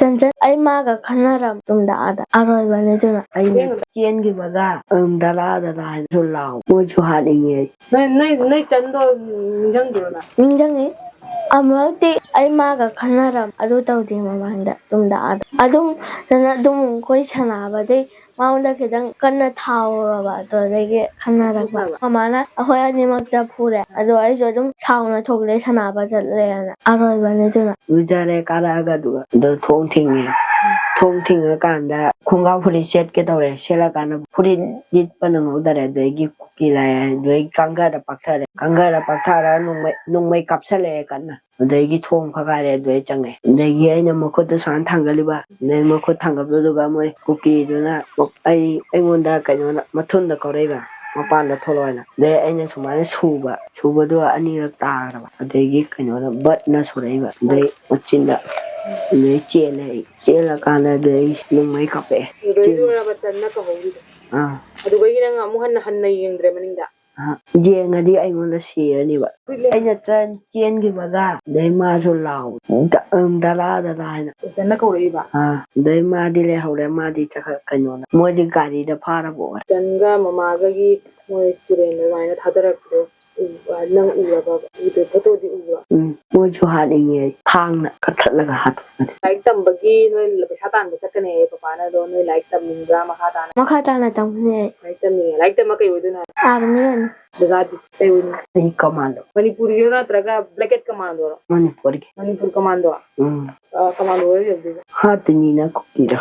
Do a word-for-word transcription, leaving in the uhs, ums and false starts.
ꯆꯟꯆꯟ, ꯑꯩ ꯃꯥꯒ ꯈꯟꯅꯔꯝ ꯇꯨꯡꯗ ꯑꯥꯗ꯫ ꯑꯔꯣꯏꯕꯅꯤ ꯑꯗꯨꯅ꯫ ꯑꯩꯅ ꯆꯦꯟꯈꯤꯕꯒ, "ꯎꯝ, ꯗꯗꯥ, ꯗꯗꯥ" ꯍꯥꯏꯅꯁꯨ ꯂꯥꯎ꯫ ꯃꯣꯏꯁꯨ ꯍꯥꯠꯅꯤꯡꯉꯦ ꯑꯩ꯫ ꯅꯣꯏ, ꯅꯣꯏ, ꯅꯣꯏ ꯆꯟꯗꯣ ꯅꯤꯡꯁꯤꯡꯗ꯭ꯔꯣ ꯅꯪ? ꯅꯤꯡꯁꯤꯡꯉꯤ꯫ ꯑꯃꯨꯔꯛꯇꯤ ꯑꯩ ꯃꯥꯒ ꯈꯟꯅꯔꯝ, ꯑꯗꯨ ꯇꯧꯗꯦ ꯃꯃꯥꯡꯗ, ꯇꯨꯡꯗ ꯑꯥꯗ꯫ ꯑꯗꯨꯝ, ꯅꯅ ꯑꯗꯨꯝ ꯑꯩꯈꯣꯏ ꯁꯥꯟꯅꯕꯗꯩ ꯃꯉꯣꯟꯗ ꯈꯤꯇꯪ ꯀꯟꯅ ꯊꯥꯎꯔꯕ, ꯑꯗꯨꯗꯒꯤ ꯈꯟꯅꯔꯛꯄ꯫ ꯐꯨꯈ꯭ꯔꯕ? ꯃꯃꯥꯅ ꯑꯩꯈꯣꯏ ꯑꯅꯤꯃꯛꯇ ꯐꯨꯔꯦ, ꯑꯗꯣ ꯑꯩꯁꯨ ꯑꯗꯨꯝ ꯁꯥꯎꯅ ꯊꯣꯛꯂꯛꯑꯦ, ꯁꯥꯟꯅꯕ ꯆꯠꯂꯦꯅ꯫ ꯑꯔꯣꯏꯕꯅꯤ ꯑꯗꯨꯅ꯫ ꯂꯨꯖꯔꯦ, ꯀꯥꯔꯛꯑꯒ ꯑꯗꯨꯒ ꯑꯗꯣ ꯊꯣꯡ ꯊꯤꯡꯉꯦ꯫ ꯊꯣꯡ ꯊꯤꯡꯉꯀꯥꯟꯗ ꯈꯣꯡꯒ꯭ꯔꯥꯎ ꯐꯨꯔꯤꯠ ꯁꯦꯠꯀꯦ ꯇꯧꯔꯦ, ꯁꯦꯠꯂꯀꯥꯟꯗ ꯐꯨꯔꯤꯠ ꯂꯤꯠꯄ ꯅꯪꯍꯧꯗꯔꯦ, ꯑꯗꯨꯗꯒꯤ ꯀꯨꯀꯤ ꯂꯥꯛꯑꯦ, ꯑꯗꯨꯗꯒꯤ ꯀꯥꯡꯒꯗ ꯄꯥꯛꯊꯔꯦ, ꯀꯥꯡꯒꯗ ꯄꯥꯛꯊꯔ ꯅꯣꯡꯃꯩ, ꯅꯣꯡꯃꯩ ꯀꯥꯞꯁꯜꯂꯛꯑꯦ ꯀꯟꯅ꯫ ꯑꯗꯒꯤ ꯊꯣꯡ ꯐꯛꯀꯥꯏꯔꯦ, ꯑꯗꯨꯗꯩ ꯆꯪꯉꯦ꯫ ꯑꯗꯒꯤ ꯑꯩꯅ ꯃꯈꯨꯠꯇ ꯁꯨꯃꯥꯏꯅ ꯊꯥꯡꯒꯠꯂꯤꯕ, ꯑꯗꯩ ꯃꯈꯨꯠ ꯊꯥꯡꯒꯠꯄꯗꯨꯒ ꯃꯣꯏ ꯀꯨꯀꯤꯗꯨꯅ ꯑꯩ, ꯑꯩꯉꯣꯟꯗ ꯀꯩꯅꯣꯅ ꯃꯊꯨꯟꯗ ꯀꯧꯔꯛꯏꯕ, "ꯃꯄꯥꯟꯗ ꯊꯣꯛꯂꯛꯑꯣ" ꯍꯥꯏꯅ꯫ ꯑꯗꯩ ꯑꯩꯅ ꯁꯨꯃꯥꯏꯅ ꯁꯨꯕ, ꯁꯨꯕꯗꯣ ꯑꯅꯤꯔꯛ ꯇꯥꯈ꯭ꯔꯕ, ꯑꯗꯒꯤ ꯀꯩꯅꯣꯅ ꯕꯠꯅ ꯁꯨꯔꯛꯏꯕ, ꯑꯗꯩ ꯃꯆꯤꯟꯗ, ꯑꯗꯩ ꯆꯦꯜꯂꯦ ꯑꯩ꯫ ꯆꯦꯜꯂꯀꯥꯟꯗ ꯑꯗꯩ ꯅꯣꯡꯃꯩ ꯀꯥꯞꯄꯛꯑꯦ꯫ ꯂꯣꯏꯗꯣꯔꯕ ꯆꯟꯅ ꯀꯧꯍꯧꯔꯤꯗꯣ? ꯑꯥ꯫ ꯑꯗꯨꯒꯩꯗꯤ ꯅꯪ ꯑꯃꯨꯛ ꯍꯟꯅ, ꯍꯟꯅ ꯌꯦꯡꯗ꯭ꯔꯦ ꯃꯅꯤꯡꯗ? ꯑ, ꯌꯦꯡꯉꯗꯤ ꯑꯩꯉꯣꯟꯗ ꯁꯤꯔꯅꯤꯕ꯫ ꯑꯩꯅ ꯆꯦꯟ-, ꯆꯦꯟꯈꯤꯕꯒ, ꯑꯗꯩ ꯃꯥꯁꯨ ꯂꯥꯎ, "ꯗ-, ꯎꯝ, ꯗꯗꯥ, ꯗꯗꯥ" ꯍꯥꯏꯅ꯫ ꯆꯟꯅ ꯀꯧꯔꯛꯏꯕ? ꯑꯥ, ꯑꯗꯩ ꯃꯥꯗꯤ ꯂꯩꯍꯧꯔꯦ, ꯃꯥꯗꯤ ꯆꯠꯈ꯭ꯔ-, ꯀꯩꯅꯣꯗ, ꯃꯣꯏꯗꯤ ꯒꯥꯔꯤꯗ ꯐꯥꯔ ꯄꯨꯈ꯭ꯔꯦ꯫ ꯆꯟꯒ ꯃꯃꯥꯒꯒꯤ ꯃꯣꯏ ꯇꯨꯔꯦꯟꯗ ꯑꯗꯨꯃꯥꯏꯅ ꯊꯥꯗꯔꯛꯄꯗꯣ ꯎꯕ, ꯅꯪ ꯎꯔꯕ? ꯎꯗ꯭ꯔꯤ, ꯐꯣꯇꯣꯗꯤ ꯎꯕ꯭ꯔꯣ? ꯎꯝ, ꯃꯣꯏꯁꯨ ꯍꯥꯠꯅꯤꯡꯉꯦ, ꯊꯥꯡꯅ ꯀꯛꯊꯠꯂꯒ ꯍꯥꯠꯄꯅꯤ꯫ ꯂꯥꯏꯔꯤꯛ ꯇꯝꯕꯒꯤ ꯅꯣꯏ ꯄꯩꯁꯥ ꯇꯥꯟꯕ ꯆꯠꯀꯅꯤ ꯍꯥꯏꯌꯦ ꯄꯄꯥꯅ, ꯑꯗꯣ ꯅꯣꯏ ꯂꯥꯏꯔꯤꯛ ꯇꯝꯅꯤꯡꯕ꯭ꯔꯥ ꯃꯈꯥ ꯇꯥꯅ? ꯃꯈꯥ ꯇꯥꯅ ꯇꯝꯒꯅꯤ ꯑꯩ꯫ ꯂꯥꯏꯔꯤꯛ ꯇꯝꯅꯤꯡꯉꯦ꯫ ꯂꯥꯏꯔꯤꯛ ꯇꯝꯃ ꯀꯩ ꯑꯣꯏꯗꯣꯏꯅꯣ ꯍꯥꯏ? ꯑꯥꯔꯃꯤ ꯑꯣꯏꯅꯤ꯫ ꯗꯗꯥꯗꯤ ꯀꯩ ꯑꯣꯏꯅꯤ? ꯑꯩ ꯀꯃꯥꯟꯗꯣ꯫ ꯃꯅꯤꯄꯨꯔꯒꯤꯔꯣ ꯅꯠꯇ꯭ꯔꯒ ꯕ꯭ꯂꯦꯀꯦꯠ ꯀꯃꯥꯟꯗꯣꯔꯣ? ꯃꯅꯤꯄꯨꯔꯒꯤ꯫ ꯃꯅꯤꯄꯨꯔ ꯀꯃꯥꯟꯗꯣ? ꯎꯝ꯫ ꯑ, ꯀꯃꯥꯟꯗꯣ ꯑꯣꯏꯔ ꯂꯩꯔꯝꯗꯣꯏꯕ? ꯍꯥꯠꯇꯣꯏꯅꯤꯅ ꯀꯨꯀꯤꯗꯣ꯫